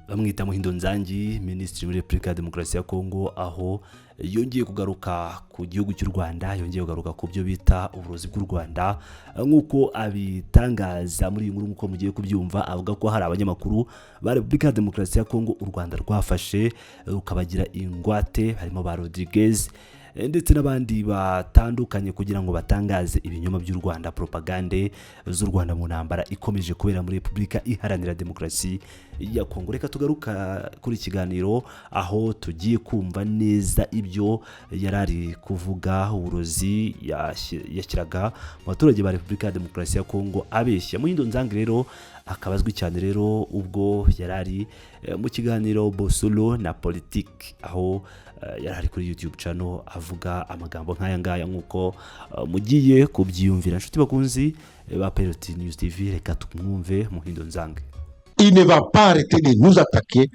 Bamwita Muhindo Nzangi, minisitiri muri Repubulika ya Demokarasi ya Kongo, aho yongeye kugaruka ku gihugu cy'u Rwanda, yongeye kugaruka ku byo bita uburozi bw'u Rwanda nk'uko abitangaza muri iyi nkuru. Nk'uko mugiye kubyumva, avuga ko hari abanyamakuru ba Repubulika ya Demokarasi ya Kongo u Rwanda rwafashe rukabagira ingwate, harimo ba Rodriguez ndetse n'abandi batandukanye, kugira ngo batangaze ibinyoma by'u Rwanda, propagande z'u Rwanda mu ntambara ikomeje kubera muri Repubulika Iharanira Demokarasi ya Kongo. Reka tugaruka kuri ikiganiro aho tugiye kumva neza ibyo yari ari kuvuga, uburozi yashyiraga mu baturage ba Repubulika ya Demokarasi ya Kongo abeshya. Muhindo Nzangi rero akaba azwi cyane rero ubwo yari ari mu kiganiro Bosolo na Politiki, aho yari ari kuri YouTube channel avuga amagambo nk'aya ngaya nk'uko mugiye kubyiyumvira. Inshuti bakunzi ba Pilot News TV, reka tumwumve Muhindo Nzange. Il ne va pas arrêter de nous attaquer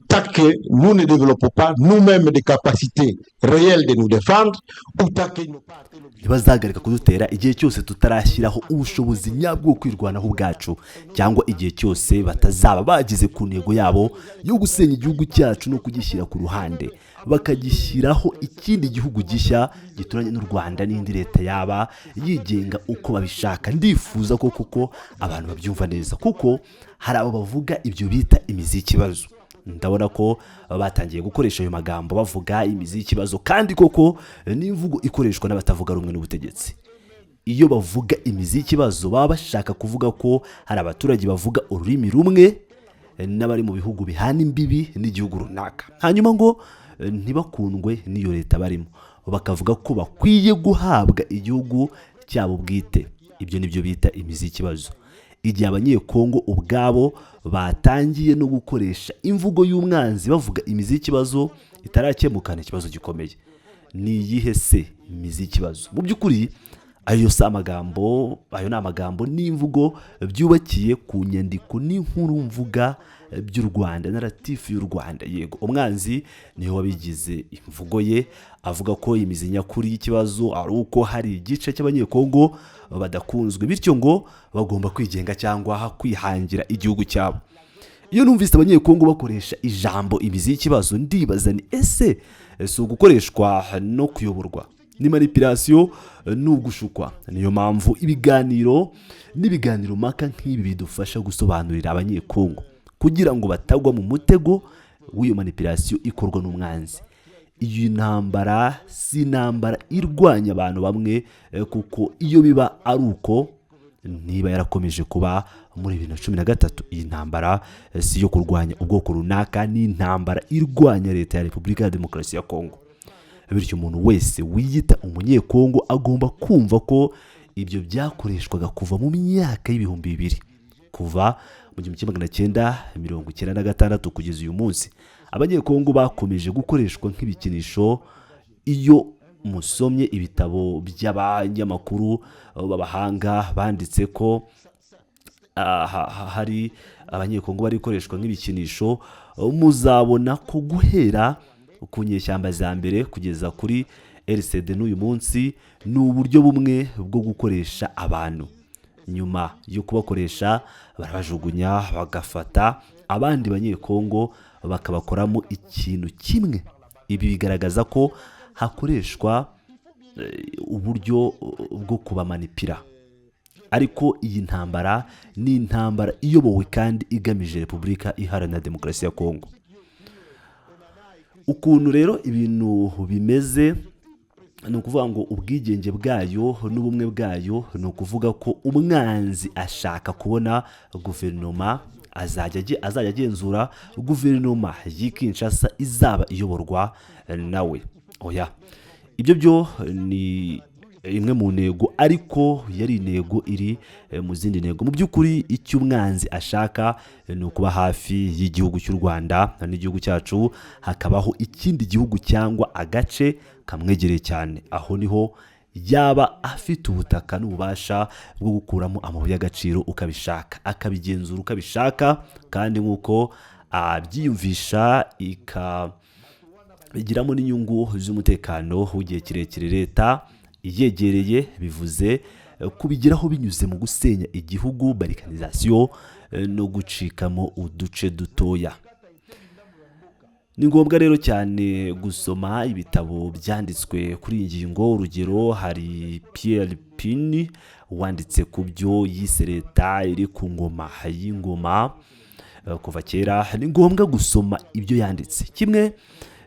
tant que nous ne développons pas nous-mêmes des capacités réelles de nous défendre ou tant qu'ils n'ont pas atteint l'objectif. Ntibazahagarika kudutera igihe cyose tutarashyiraho ubushobozi nyabwo bwo kwirwanaho ubwacu, cyangwa igihe cyose batazaba bageze ku ntego yabo yo gusenya igihugu cyacu no kugishyira ku ruhande, bakagishyiraho ikindi gihugu gishya gituranye n'u Rwanda n'indi leta yaba yigenga uko babishaka. Ndifuza ko kuko abantu babyumva neza, kuko hari abo bavuga ibyo bita imizi y'ikibazo. Ndabona ko batangiye gukoresha ayo magambo bavuga imizi y'ikibazo, kandi koko ni imvugo ikoreshwa n'abatavuga rumwe n'ubutegetsi. Iyo bavuga imizi y'ikibazo, baba bashaka kuvuga ko hari abaturage bavuga ururimi rumwe n'abari mu bihugu bihana imbibi n'igihugu runaka, hanyuma ngo ntibakundwe n'iyo leta barimo, bakavuga ko bakwiye guhabwa igihugu cyabo bwite. Ibyo nibyo bita imizi y'ikibazo. Igihe Abanyekongo ubwabo batangiye no gukoresha imvugo y'umwanzi bavuga imizi y'ikibazo itarakemuka, ni ikibazo gikomeye. Ni iyihe se imizi y'ikibazo mu by'ukuri? Ayo si amagambo, ayo ni amagambo n'imvugo byubakiye ku nyandiko n'inkuru mvuga by'u Rwanda, narrative y'u Rwanda. Yego, umwanzi niwe wabigize imvugo ye, avuga ko imizi nyakuri y'ikibazo ari uko hari igice cy'Abanyekongo badakunzwe, bityo ngo bagomba kwigenga cyangwa kwihangira igihugu cyabo. Iyo numvise Abanyekongo bakoresha ijambo imizi y'ikibazo, ndibaza ni ese si ugukoreshwa no kuyoborwa, ni manipulation, ni ugushukwa? Niyo mpamvu ibiganiro n'ibiganiro mpaka nk'ibi bidufasha gusobanurira Abanyekongo kugira ngo batagwa mu mutego w'iyo manipulation ikorwa n'umwanzi. Iyi ntambara si intambara irwanya abantu bamwe, kuko iyo biba ari uko niba yarakomeje kuba muri 2013. Iyi ntambara si iyo kurwanya ubwoko runaka, ni intambara irwanya leta ya Repubulika ya Demokarasi ya Kongo. Bityo umuntu wese wiyita Umunyekongo agomba kumva ko ibyo byakoreshwaga kuva mu myaka y'ibihumbi bibiri, kuva mu 1996 kugeza uyu munsi. Abanyekongo bakomeje gukoreshwa nk'ibikinisho. Iyo musomye ibitabo by'abanyamakuru b'abahanga banditse ko hari Abanyekongo bari gukoreshwa nk'ibikinisho, muzabona ko guhera ku nyeshyamba za mbere kugeza kuri RCD n'uyu munsi ni uburyo bumwe bwo gukoresha abantu. Nyuma yo kubakoresha barabajugunya, bagafata abandi Banyekongo bakabakoramo ikintu kimwe. Ibi bigaragaza ko hakoreshwa uburyo bwo kubamanipira. Ariko iyi ntambara ni intambara iyobowe kandi igamije Repubulika Iharanira Demokarasi ya Kongo. Ukuntu rero ibintu bimeze, ni ukuvuga ngo ubwigenge bwayo n'ubumwe bwayo, ni ukuvuga ko umwanzi ashaka kubona guverinoma azajya agenzura, guverinoma y'i Kinshasa izaba iyoborwa nawe. Oya, ibyo byo ni imwe mu ntego, ariko yari intego iri mu zindi ntego. Mu by'ukuri icyo umwanzi ashaka ni ukuba hafi y'igihugu cy'u Rwanda n'igihugu cyacu, hakabaho ikindi gihugu cyangwa agace kamwegereye cyane. Aho niho yaba afite ubutaka n'ububasha bwo gukuramo amabuye y'agaciro uko abishaka, akabigenzura uko abishaka, kandi nk'uko abyiyumvisha, ikabigiramo n'inyungu z'umutekano w'igihe kirekire. Leta iyegereye bivuze kubigeraho binyuze mu gusenya igihugu, balkanisation, no gucikamo uduce dutoya. Ni ngombwa rero cyane gusoma ibitabo byanditswe kuri iyi ngingo. Urugero, hari Pierre Pini wanditse ku byo yise leta iri ku ngoma y'ingoma kuva kera. Ni ngombwa gusoma ibyo yanditse kimwe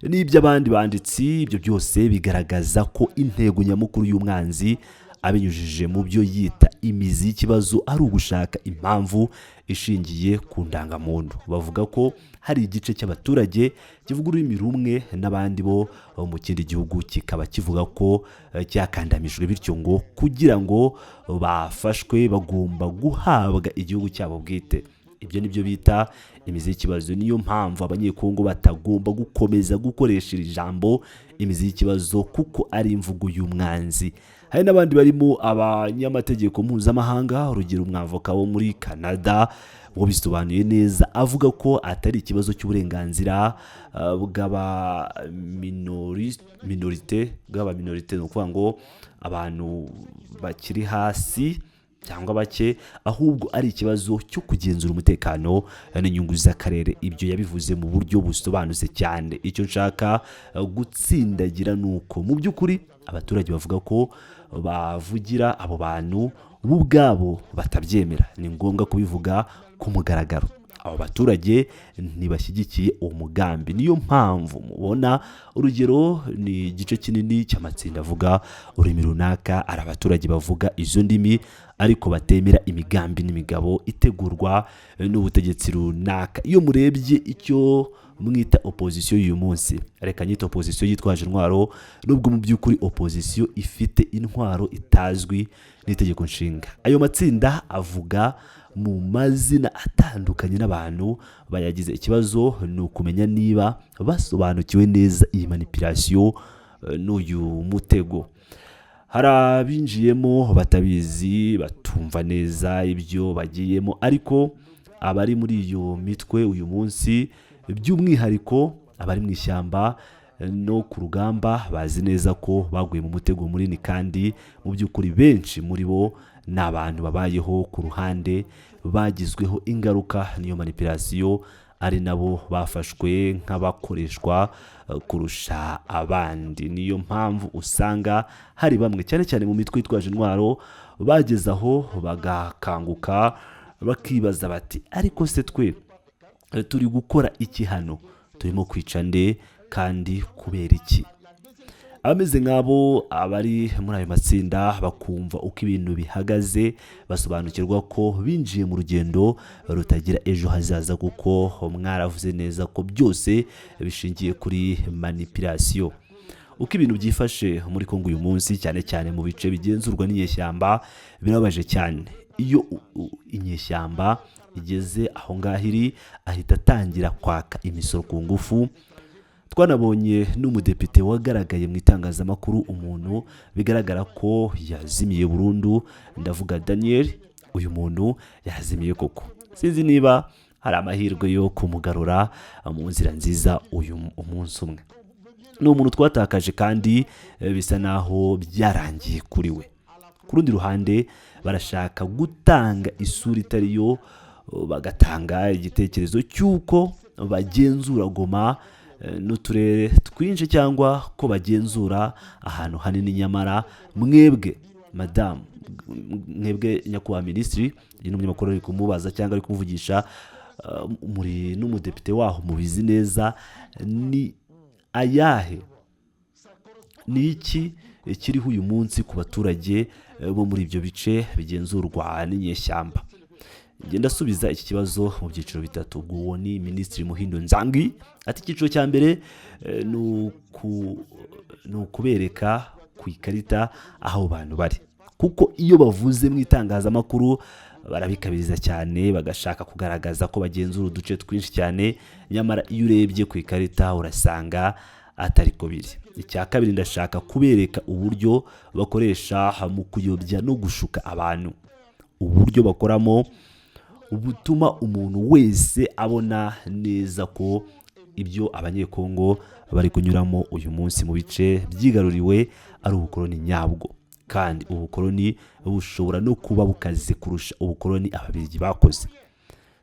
n'iby'abandi banditsi. Ibyo byose bigaragaza ko intego nyamukuru y'umwanzi, abinyujije mu byo yita imizi y'ikibazo, ari ugushaka impamvu ishingiye ku ndangamuntu. Bavuga ko hari igice cy'abaturage kivuga ururimi rumwe n'abandi bo mu kindi gihugu, kikaba kivuga ko cyakandamijwe, bityo ngo kugira ngo bafashwe bagomba guhabwa igihugu cyabo bwite. Ibyo ni byo bita imizi y'ikibazo. Niyo mpamvu Abanyekongo batagomba gukomeza gukoresha iri jambo "imizi y'ikibazo", kuko ari imvugo y'umwanzi. Hari n'abandi barimo abanyamategeko mpuzamahanga, urugero umwavoka wo muri Canada wabisobanuye neza, avuga ko atari ikibazo cy'uburenganzira bw'aba minorité, ni ukuvuga ngo abantu bakiri hasi cyangwa bake, ahubwo ari ikibazo cyo kugenzura umutekano n'inyungu z'akarere. Ibyo yabivuze mu buryo busobanutse cyane. Icyo nshaka gutsindagira ni uko mu by'ukuri abaturage bavuga ko bavugira abo bantu bo ubwabo batabyemera. Ni ngombwa kubivuga ku mugaragaro: abo baturage ntibashyigikiye uwo mugambi. Niyo mpamvu mubona, urugero, ni igice kinini cy'amatsinda avuga ururimi runaka ari abaturage bavuga izo ndimi, ariko batemera imigambi n'imigabo itegurwa n'ubutegetsi runaka. Iyo murebye icyo mwita opozisiyo y'uyu munsi, reka nyita opozisiyo yitwaje intwaro, nubwo mu by'ukuri opozisiyo ifite intwaro itazwi n'itegeko nshinga, ayo matsinda avuga mu mazina atandukanye n'abantu bayagize, ikibazo ni ukumenya niba basobanukiwe neza iyi manipulation n'uyu mutego. Hari abinjiyemo batabizi, batumva neza ibyo bagiyemo, ariko abari muri iyo mitwe uyu munsi, by'umwihariko abari mu ishyamba no ku rugamba, bazi neza ko baguye mu mutego munini, kandi mu by'ukuri benshi muri bo ni abantu babayeho ku ruhande, bagizweho ingaruka n'iyo manipulation, ari nabo bafashwe nk'abakoreshwa kurusha abandi. Niyo mpamvu usanga hari bamwe, cyane cyane mu mitwe yitwaje intwaro, bageze aho bagakanguka, bakibaza bati: "Ariko se twe turi gukora iki hano? Turimo kwica nde kandi kubera iki?" Abameze nk'abo, abari muri ayo matsinda, bakumva uko ibintu bihagaze, basobanukirwa ko binjiye mu rugendo rutagira ejo hazaza, kuko mwaravuze neza ko byose bishingiye kuri manipulation. Uko ibintu byifashe muri Kongo uyu munsi, cyane cyane mu bice bigenzurwa n'inyeshyamba, birababaje cyane. Iyo inyeshyamba igeze aho ngaho iri, ahita atangira kwaka imisoro ku ngufu. Twanabonye n'umudepite wagaragaye mu itangazamakuru, umuntu bigaragara ko yazimiye burundu. Ndavuga Daniel. Uyu muntu yazimiye koko. Sinzi niba hari amahirwe yo kumugarura mu nzira nziza uyu umunsi umwe. Ni umuntu twatakaje kandi bisa naho byarangiye kuri we. Ku rundi ruhande, barashaka gutanga isura itari yo, bagatanga igitekerezo cy'uko bagenzura Goma n'uturere twinshi, cyangwa ko bagenzura ahantu hanini. Nyamara mwebwe madamu, mwebwe nyakubahwa minisitiri, uyu ni umunyamakuru ari kumubaza cyangwa ari kumuvugisha, muri n'umudepite waho, mubizi neza. Ni ayahe, ni iki kiriho uyu munsi ku baturage bo muri ibyo bice bigenzurwa n'inyeshyamba? Ngenda asubiza iki kibazo mu byiciro bitatu. Ubwo uwo ni Minisitiri Muhindo Nzangi. Ati: "Icyiciro cya mbere ni ukubereka ku ikarita aho bantu bari, kuko iyo bavuze mu itangazamakuru barabikabiriza cyane, bagashaka kugaragaza ko bagenzura uduce twinshi cyane, nyamara iyo urebye ku ikarita urasanga atari ko biri. Icya kabiri, ndashaka kubereka uburyo bakoresha mu kuyobya no gushuka abantu, uburyo bakoramo butuma umuntu wese abona neza ko ibyo Abanyekongo bari kunyuramo uyu munsi mu bice byigaruriwe ari ubukoloni nyabwo, kandi ubukoloni bushobora no kuba bukaze kurusha ubukoloni Ababiligi bakoze.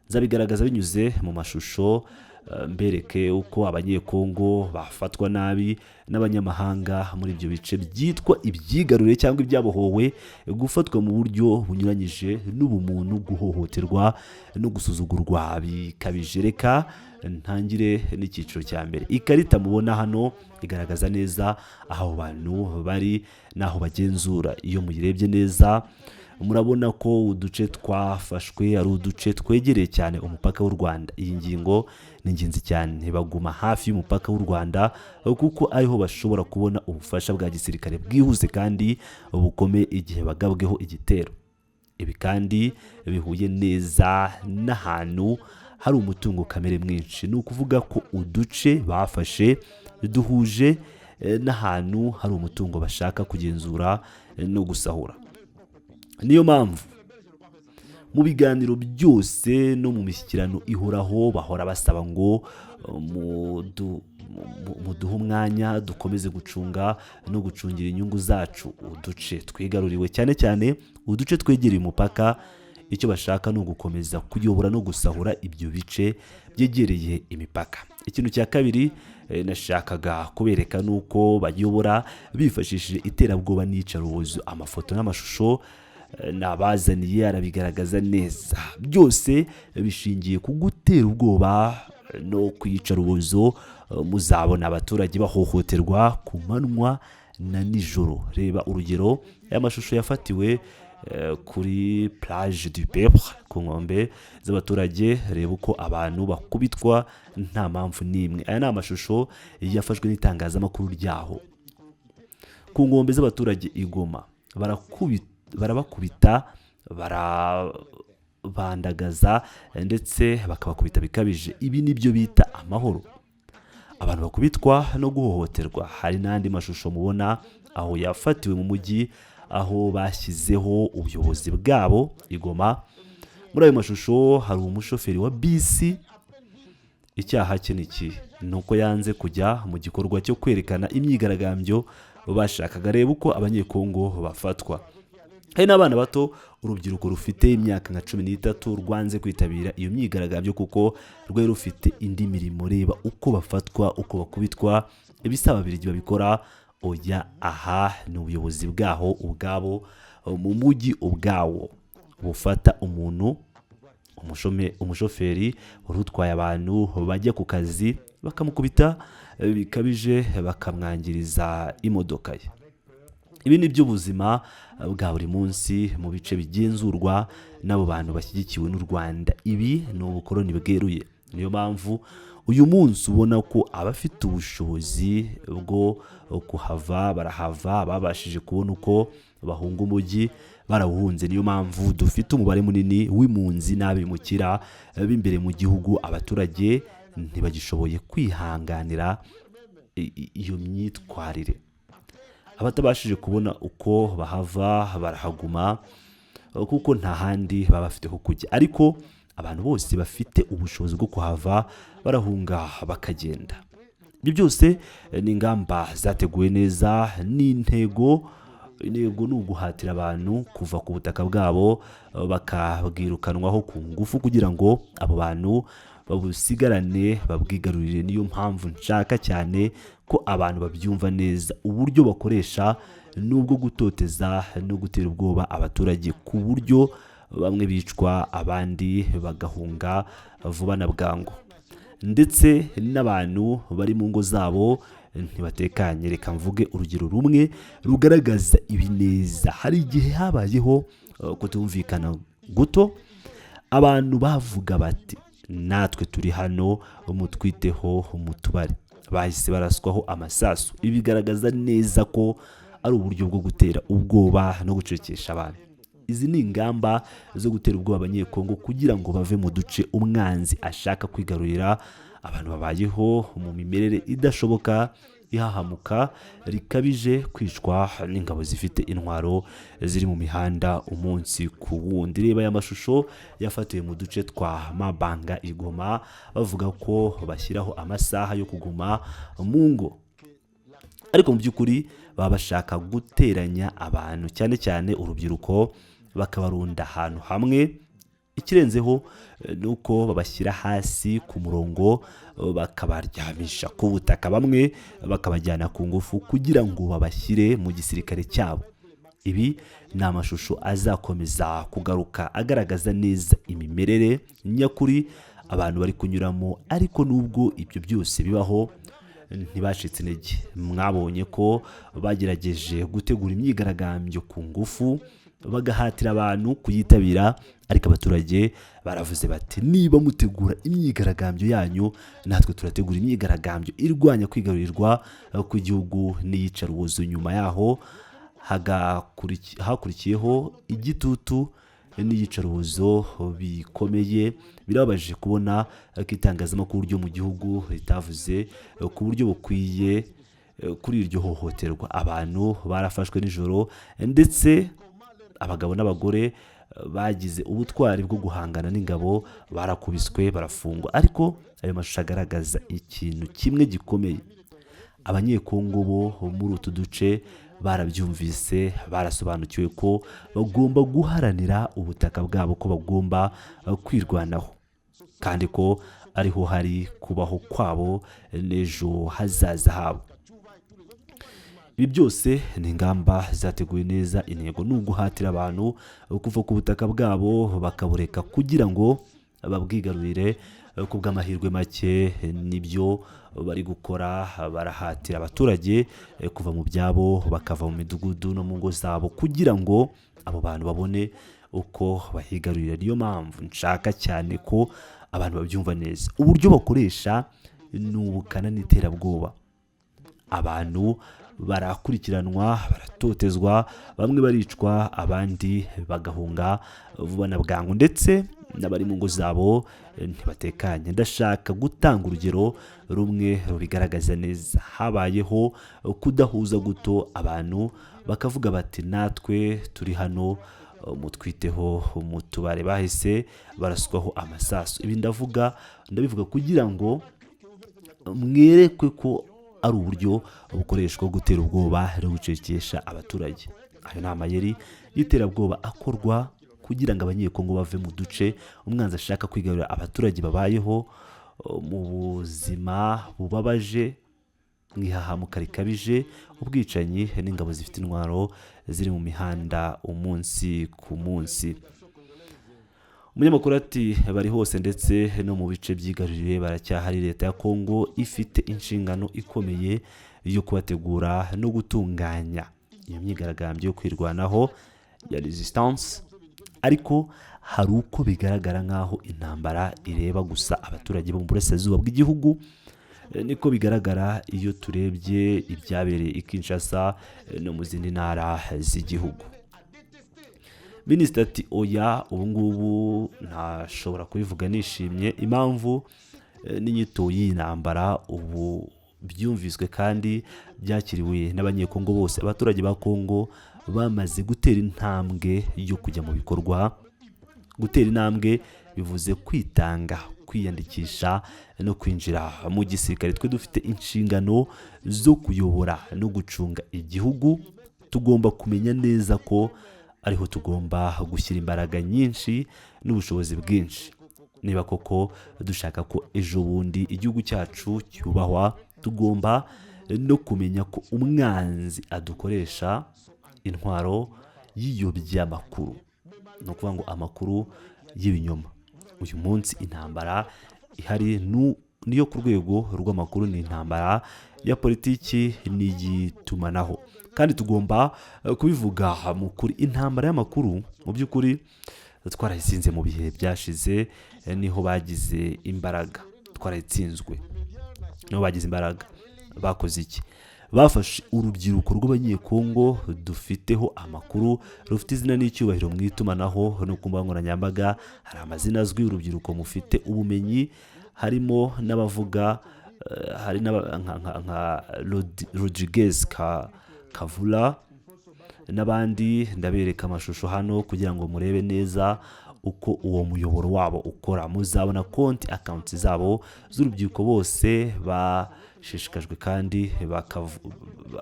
Nzabigaragaza binyuze mu mashusho." mbereke uko Abanyekongo bafatwa nabi n'abanyamahanga muri ibyo bice byitwa ibyigaruriye cyangwa ibyabohowe, gufatwa mu buryo bunyuranyije n'ubumuntu, guhohoterwa no gusuzugurwa bikabije. Reka ntangire n'icyiciro cya mbere. Ikarita mubona hano igaragaza neza aho abo bantu bari n'aho bagenzura. Iyo muyirebye neza, murabona ko uduce twafashwe ari uduce twegereye cyane umupaka w'u Rwanda. Iyi ngingo ni ingenzi cyane. Baguma hafi y'umupaka w'u Rwanda kuko ariho bashobora kubona ubufasha bwa gisirikare bwihuse kandi bukomeye igihe bagabweho igitero. Ibi kandi bihuye neza n'ahantu hari umutungo kamere mwinshi. Ni ukuvuga ko uduce bafashe duhuje n'ahantu hari umutungo bashaka kugenzura no gusahura. Niyo mpamvu mu biganiro byose no mu mishyikirano ihoraho bahora basaba ngo muduhe umwanya dukomeze gucunga no gucungira inyungu zacu uduce twigaruriwe, cyane cyane uduce twegereye umupaka. Icyo bashaka ni ugukomeza kuyobora no gusahura ibyo bice byegereye imipaka. Ikintu cya kabiri nashakaga kubereka ni uko bayobora bifashishije iterabwoba n'iyicarubozo. Amafoto n'amashusho nabazaniye arabigaragaza neza. Byose bishingiye ku gutera ubwoba no kwiyicarubozo. Muzabona abaturage bahohoterwa ku manywa na nijoro. Reba urugero aya mashusho yafatiwe kuri Plage du Peuple, ku nkombe z'abaturage. Reba uko abantu bakubitwa nta mpamvu n'imwe. Aya ni amashusho yafashwe n'itangazamakuru ryaho. Ku nkombe z'abaturage i Goma barabakubita, barabandagaza, ndetse bakabakubita bikabije. Ibi ni byo bita amahoro? Abantu bakubitwa no guhohoterwa. Hari n'andi mashusho mubona aho yafatiwe mu mujyi aho bashyizeho ubuyobozi bwabo i Goma. Muri ayo mashusho hari umushoferi wa bisi. Icyaha cye ni iki? Ni uko yanze kujya mu gikorwa cyo kwerekana imyigaragambyo bashakaga. Reba uko Abanyekongo bafatwa. Hari n'abana bato, urubyiruko rufite imyaka nka 13 rwanze kwitabira iyo myigaragambyo kuko rwari rufite indi mirimo. Reba uko bafatwa, uko bakubitwa. Ibisaba Ababiligi babikora? Oya, aha ni ubuyobozi bwaho ubwabo mu mujyi ubwawo bufata umuntu umushoferi wari utwaye abantu bajya ku kazi, bakamukubita bikabije, bakamwangiriza imodoka ye. Ibi ni byo buzima bwa buri munsi mu bice bigenzurwa n'abo bantu bashyigikiwe n'u Rwanda. Ibi ni ubukoroni bweruye. Niyo mpamvu uyu munsi ubona ko abafite ubushobozi bwo kuhava barahava, babashije kubona uko bahunga umujyi barawuhunze. Niyo mpamvu dufite umubare munini w'impunzi n'abimukira b'imbere mu gihugu. Abaturage ntibagishoboye kwihanganira iyo myitwarire. Abatabashije kubona uko bahava barahaguma kuko nta handi baba bafite ho kujya, ariko abantu bose bafite ubushobozi bwo kuhava barahunga bakagenda. Ibyo byose ni ingamba zateguwe neza n'intego. Intego ni uguhatira abantu kuva ku butaka bwabo, bakabwirukanwaho ku ngufu, kugira ngo abo bantu babusigarane, babwigarurire. Niyo mpamvu nshaka cyane ko abantu babyumva neza. Uburyo bakoresha ni ubwo gutoteza no gutera ubwoba abaturage, ku buryo bamwe bicwa, abandi bagahunga vuba na bwangu, ndetse n'abantu bari mu ngo zabo ntibatekanye. Reka mvuge urugero rumwe rugaragaza ibi neza. Hari igihe habayeho kutumvikana guto. Abantu bavuga bati: "Natwe turi hano, mutwiteho, mutubare." Bahise baraswaho amasasu. Ibi bigaragaza neza ko ari uburyo bwo gutera ubwoba no gucecekesha abantu. Izi ni ingamba zo gutera ubwoba Abanyekongo kugira ngo bave mu duce umwanzi ashaka kwigarurira. Abantu babayeho mu mimerere idashoboka, ihahamuka rikabije, kwicwa n'ingabo zifite intwaro ziri mu mihanda umunsi ku wundi. Reba aya mashusho yafatiwe mu duce twa Mabanga i Goma. Bavuga ko bashyiraho amasaha yo kuguma mu ngo, ariko mu by'ukuri baba bashaka guteranya abantu, cyane cyane urubyiruko, bakabarunda ahantu hamwe. Ikirenzeho ni uko babashyira hasi ku murongo, bakabaryamisha ku butaka, bamwe bakabajyana ku ngufu kugira ngo babashyire mu gisirikare cyabo. Ibi ni amashusho azakomeza kugaruka agaragaza neza imimerere nyakuri abantu bari kunyuramo. Ariko nubwo ibyo byose bibaho, ntibacitse intege. Mwabonye ko bagerageje gutegura imyigaragambyo ku ngufu, bagahatira abantu kuyitabira, ariko abaturage baravuze bati: "Niba mutegura imyigaragambyo yanyu, natwe turategura imyigaragambyo irwanya kwigarurirwa kw'igihugu n'iyicarubozo." Nyuma yaho hakurikiyeho igitutu n'iyicarubozo bikomeye. Birababaje kubona ko itangazamakuru ryo mu gihugu ritavuze ku buryo bukwiye kuri iryo hohoterwa. Abantu barafashwe nijoro, ndetse abagabo n'abagore bagize ubutwari bwo guhangana n'ingabo barakubiswe, barafungwa. Ariko ayo mashusho agaragaza ikintu kimwe gikomeye: Abanyekongo bo muri utu duce barabyumvise, barasobanukiwe ko bagomba guharanira ubutaka bwabo, ko bagomba kwirwanaho, kandi ko ariho hari kubaho kwabo n'ejo hazaza habo. Ibi byose ni ingamba zateguwe neza. Intego ni uguhatira abantu kuva ku butaka bwabo, bakabureka kugira ngo babwigarurire. Ku bw'amahirwe make, nibyo bari gukora: barahatira abaturage kuva mu byabo, bakava mu midugudu no mu ngo zabo, kugira ngo abo bantu babone uko bahigarurira. Niyo mpamvu nshaka cyane ko abantu babyumva neza. Uburyo bakoresha ni ubukana n'iterabwoba. Abantu barakurikiranwa, baratotezwa, bamwe baricwa, abandi bagahunga vuba na bwangu, ndetse n'abari mu ngo zabo ntibatekanye. Ndashaka gutanga urugero rumwe rubigaragaza neza. Habayeho kudahuza guto, abantu bakavuga bati: "Natwe turi hano, mutwiteho mu tubare." Bahise baraswaho amasasu. Ibi ndavuga, ndabivuga kugira ngo mwerekwe ko ari uburyo bukoreshwa gutera ubwoba no gucecekesha abaturage. Ayo ni amayeri y'iterabwoba akorwa kugira ngo Abanyekongo bave mu duce umwanzi ashaka kwigarurira. Abaturage babayeho mu buzima bubabaje, mu ihahamuka rikabije, ubwicanyi n'ingabo zifite intwaro ziri mu mihanda umunsi ku munsi. Umunyamakuru ati: "Bari hose, ndetse no mu bice byigaruriwe baracyahari. Leta ya Kongo ifite inshingano ikomeye yo kubategura no gutunganya iyo myigaragambyo yo kwirwanaho ya resistance." Ariko hari uko bigaragara nk'aho intambara ireba gusa abaturage bo mu burasirazuba bw'igihugu. Niko bigaragara iyo turebye ibyabereye i Kinshasa no mu zindi ntara z'igihugu. Minisitiri ati: "Oya, ubu ngubu ntashobora kubivuga nishimye. Impamvu n'inyito y'iyi ntambara ubu byumviswe kandi byakiriwe n'Abanyekongo bose. Abaturage ba Kongo bamaze gutera intambwe yo kujya mu bikorwa. Gutera intambwe bivuze kwitanga, kwiyandikisha no kwinjira mu gisirikare. Twe dufite inshingano zo kuyobora no gucunga igihugu. Tugomba kumenya neza ko ariho tugomba gushyira imbaraga nyinshi n'ubushobozi bwinshi. Niba koko dushaka ko ejo bundi igihugu cyacu cyubahwa, tugomba no kumenya ko umwanzi adukoresha intwaro y'iyobyamakuru, ni ukuvuga ngo amakuru y'ibinyoma. Uyu munsi intambara ihari niyo ku rwego rw'amakuru, ni intambara ya politiki n'iyitumanaho, kandi tugomba kubivuga mu kuri. Intambara y'amakuru mu by'ukuri twarayitsinze mu bihe byashize, niho bagize imbaraga. Twarayitsinzwe, niho bagize imbaraga. Bakoze iki? Bafashe urubyiruko rw'Abanyekongo dufiteho amakuru, rufite izina n'icyubahiro mu itumanaho no ku mbuga nkoranyambaga. Hari amazina azwi, urubyiruko mufite ubumenyi, harimo n'abavuga hari nka Rodriguez Kavula n'abandi. Ndabereka amashusho hano kugira ngo murebe neza uko uwo muyoboro wabo ukora. Muzabona konti, account zabo z'urubyiruko. Bose bashishikajwe kandi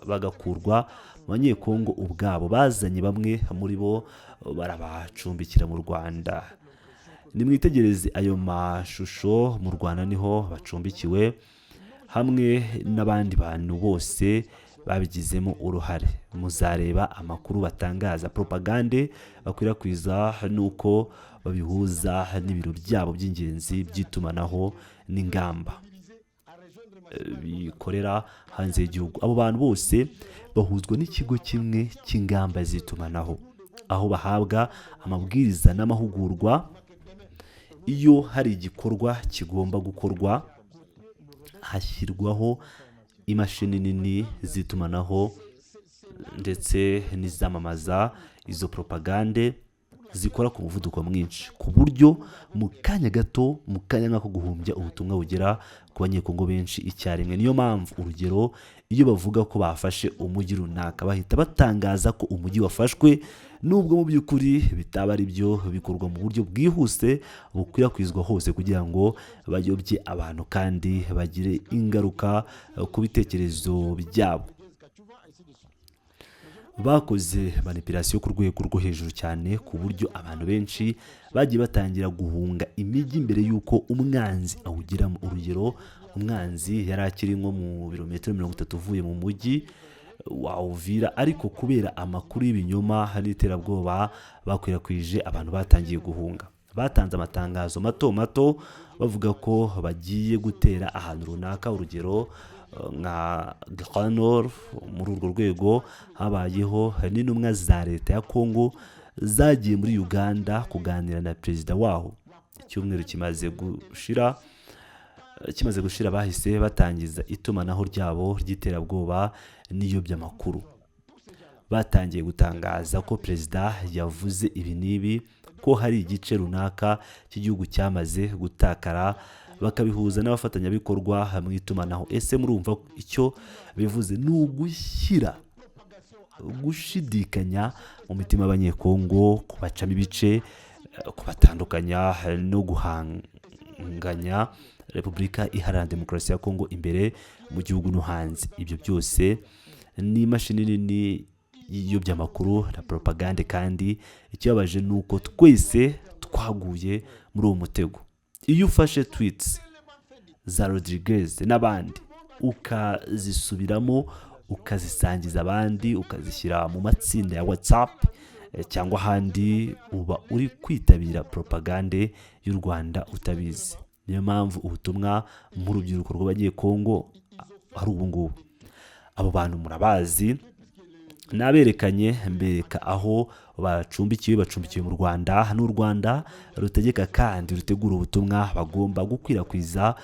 bagakurwa mu Banyekongo ubwabo. Bazanye bamwe muri bo barabacumbikira mu Rwanda." Nimwitegereze ayo mashusho. Mu Rwanda niho bacumbikiwe hamwe n'abandi bantu bose babigizemo uruhare. Muzareba amakuru batangaza, propagande bakwirakwiza, n'uko babihuza n'ibiro byabo by'ingenzi by'itumanaho n'ingamba bikorera hanze y'igihugu. Abo bantu bose bahuzwa n'ikigo kimwe cy'ingamba z'itumanaho, aho bahabwa amabwiriza n'amahugurwa. Iyo hari igikorwa kigomba gukorwa, hashyirwaho imashini nini z'itumanaho ndetse n'izamamaza izo propagande zikora ku muvuduko mwinshi, ku buryo mu kanya gato, mu kanya nk'ako guhumbya, ubutumwa bugera ku Banyekongo benshi icyarimwe. Niyo mpamvu, urugero, iyo bavuga ko bafashe umujyi runaka, bahita batangaza ko umujyi wafashwe, nubwo mu by'ukuri bitaba ari byo. Bikorwa mu buryo bwihuse, bukwirakwizwa hose, kugira ngo bayobye abantu kandi bagire ingaruka ku bitekerezo byabo. Bakoze manipulation ku rwego rwo hejuru cyane, ku buryo abantu benshi bagiye batangira guhunga imijyi mbere y'uko umwanzi awugeramo. Urugero, umwanzi yari akiri nko mu birometero 30 uvuye mu mujyi wa Uvira, ariko kubera amakuru y'ibinyoma n'iterabwoba bakwirakwije, abantu batangiye guhunga. Batanze amatangazo mato mato bavuga ko bagiye gutera ahantu runaka, urugero nka Grand. Muri urwo rwego habayeho n'intumwa za leta ya Kongo zagiye muri Uganda kuganira na perezida waho. Icyumweru kimaze gushira, bahise batangiza itumanaho ryabo ry'iterabwoba n'iyobyamakuru. Batangiye gutangaza ko perezida yavuze ibi n'ibi, ko hari igice runaka cy'igihugu cyamaze gutakara, bakabihuza n'abafatanyabikorwa mu itumanaho. Ese murumva icyo bivuze? Ni ugushyira gushidikanya mu mitima y'Abanyekongo, kubacamo ibice, kubatandukanya no guhanganya Repubulika Iharanira Demokarasi ya Kongo imbere mu gihugu no hanze. Ibyo byose ni imashini nini y'iyobyamakuru na propagande, kandi ikibabaje ni uko twese twaguye muri uwo mutego. Iyo ufashe tweets za Rodriguez n'abandi, ukazisubiramo, ukazisangiza abandi, ukazishyira mu matsinda ya WhatsApp cyangwa ahandi, uba uri kwitabira propagande y'u Rwanda utabizi. Niyo mpamvu ubutumwa mu rubyiruko rw'Abanyekongo ari ubu ngubu: abo bantu murabazi, naberekanye, mbereka aho bacumbikiwe. Bacumbikiwe mu Rwanda, n'u Rwanda rutegeka kandi rutegura ubutumwa bagomba gukwirakwiza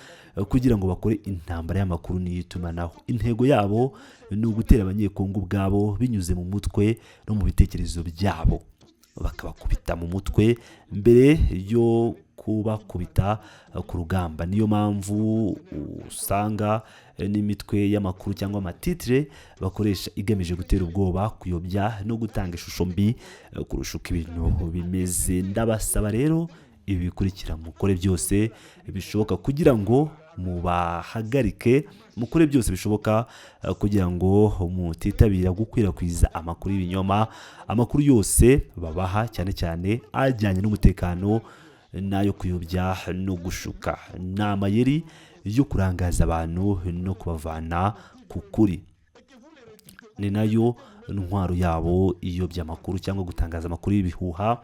kugira ngo bakore intambara y'amakuru n'iy'itumanaho. Intego yabo ni ugutera Abanyekongo ubwabo binyuze mu mutwe no mu bitekerezo byabo, bakabakubita mu mutwe mbere yo kubakubita ku rugamba. Niyo mpamvu usanga n'imitwe y'amakuru cyangwa amatitire bakoresha igamije gutera ubwoba, kuyobya no gutanga ishusho mbi kurusha uko ibintu bimeze. Ndabasaba rero ibi bikurikira: mukore byose bishoboka kugira ngo mubahagarike, mukore byose bishoboka kugira ngo mutitabira gukwirakwiza amakuru y'ibinyoma, amakuru yose babaha, cyane cyane ajyanye n'umutekano n'ayo kuyobya no gushuka. Ni amayeri yo kurangaza abantu no kubavana ku kuri. Ni nayo ntwaro yabo iyobya amakuru cyangwa gutangaza amakuru y'ibihuha,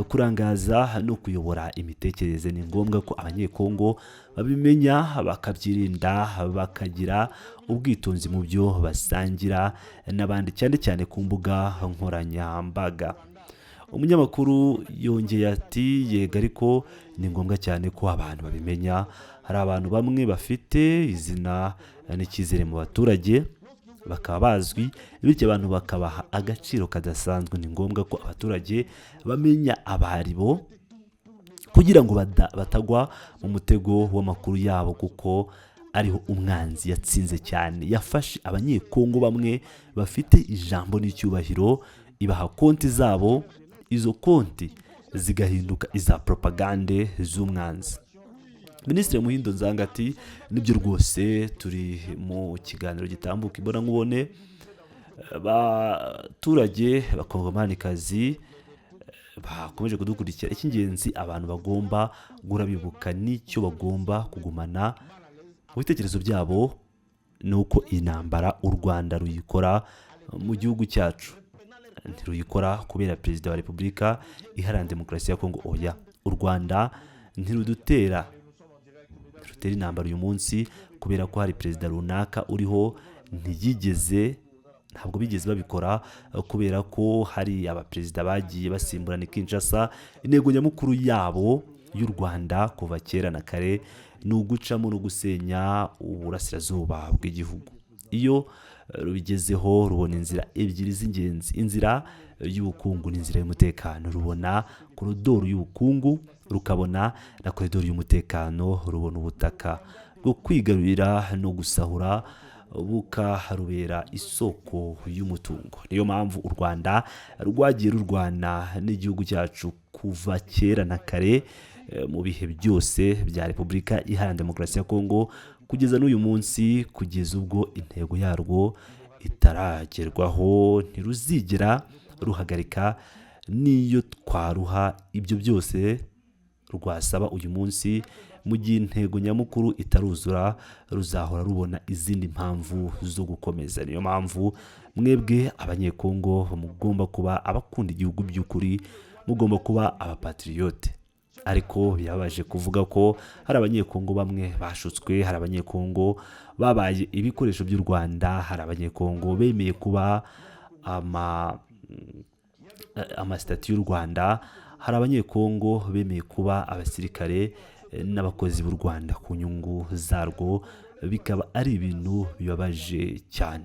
kurangaza no kuyobora imitekerereze. Ni ngombwa ko Abanyekongo babimenya, bakabyirinda, bakagira ubwitonzi mu byo basangira n'abandi, cyane cyane ku mbuga nkoranyambaga. Umunyamakuru yongeye ati: "Yego, ariko ni ngombwa cyane ko abantu babimenya. Hari abantu bamwe bafite izina n'icyizere mu baturage, bakaba bazwi, bityo abantu bakabaha agaciro kadasanzwe. Ni ngombwa ko abaturage bamenya abaribo kugira ngo batagwa mu mutego w'amakuru yabo, kuko ariho umwanzi yatsinze cyane. Yafashe Abanyekongo bamwe bafite ijambo n'icyubahiro, ibaha konti zabo, izo konti zigahinduka iza propagande z'umwanzi." Minisitiri Muhindo Nzanga ati: "Nibyo rwose, turi mu kiganiro gitambuka imbonankubone. Abaturage b'Abakongomanikazi Bakomeje kudukurikira. Icy'ingenzi abantu bagomba guhora bibuka n'icyo bagomba kugumana mu bitekerezo byabo ni uko iyi ntambara u Rwanda ruyikora mu gihugu cyacu, ntiruyikora kubera Perezida wa Repubulika Iharanira Demokarasi ya Kongo. Oya, u Rwanda ntirudutera, ntirutera intambara uyu munsi kubera ko hari perezida runaka uriho. Ntiyigeze, ntabwo bigeze babikora kubera ko hari abaperezida bagiye basimburana i Kinshasa. Intego nyamukuru yabo y'u Rwanda kuva kera na kare ni ugucamo no gusenya uburasirazuba bw'igihugu. Iyo rubigezeho, rubona inzira ebyiri z'ingenzi: inzira y'ubukungu n'inzira y'umutekano. Rubona koridoro y'ubukungu, rukabona na koridoro y'umutekano. Rubona ubutaka bwo kwigarurira no gusahura, bukaharubera isoko y'umutungo. Niyo mpamvu u Rwanda rwagiye rurwana n'igihugu cyacu kuva kera na kare, mu bihe byose bya Repubulika Iharanira Demokarasi ya Kongo kugeza n'uyu munsi. Kugeza ubwo intego yarwo itaragerwaho, ntiruzigera ruhagarika n'iyo twaruha ibyo byose rwasaba uyu munsi. Mu gihe intego nyamukuru itaruzura, ruzahora rubona izindi mpamvu zo gukomeza. Niyo mpamvu mwebwe Abanyekongo mugomba kuba abakunda igihugu by'ukuri, mugomba kuba abapatriote. Ariko birababaje kuvuga ko hari Abanyekongo bamwe bashutswe, hari Abanyekongo babaye ibikoresho by'u Rwanda, hari Abanyekongo bemeye kuba amasitati y'u Rwanda, hari Abanyekongo bemeye kuba abasirikare n'abakozi b'u Rwanda ku nyungu zarwo, bikaba ari ibintu bibabaje cyane.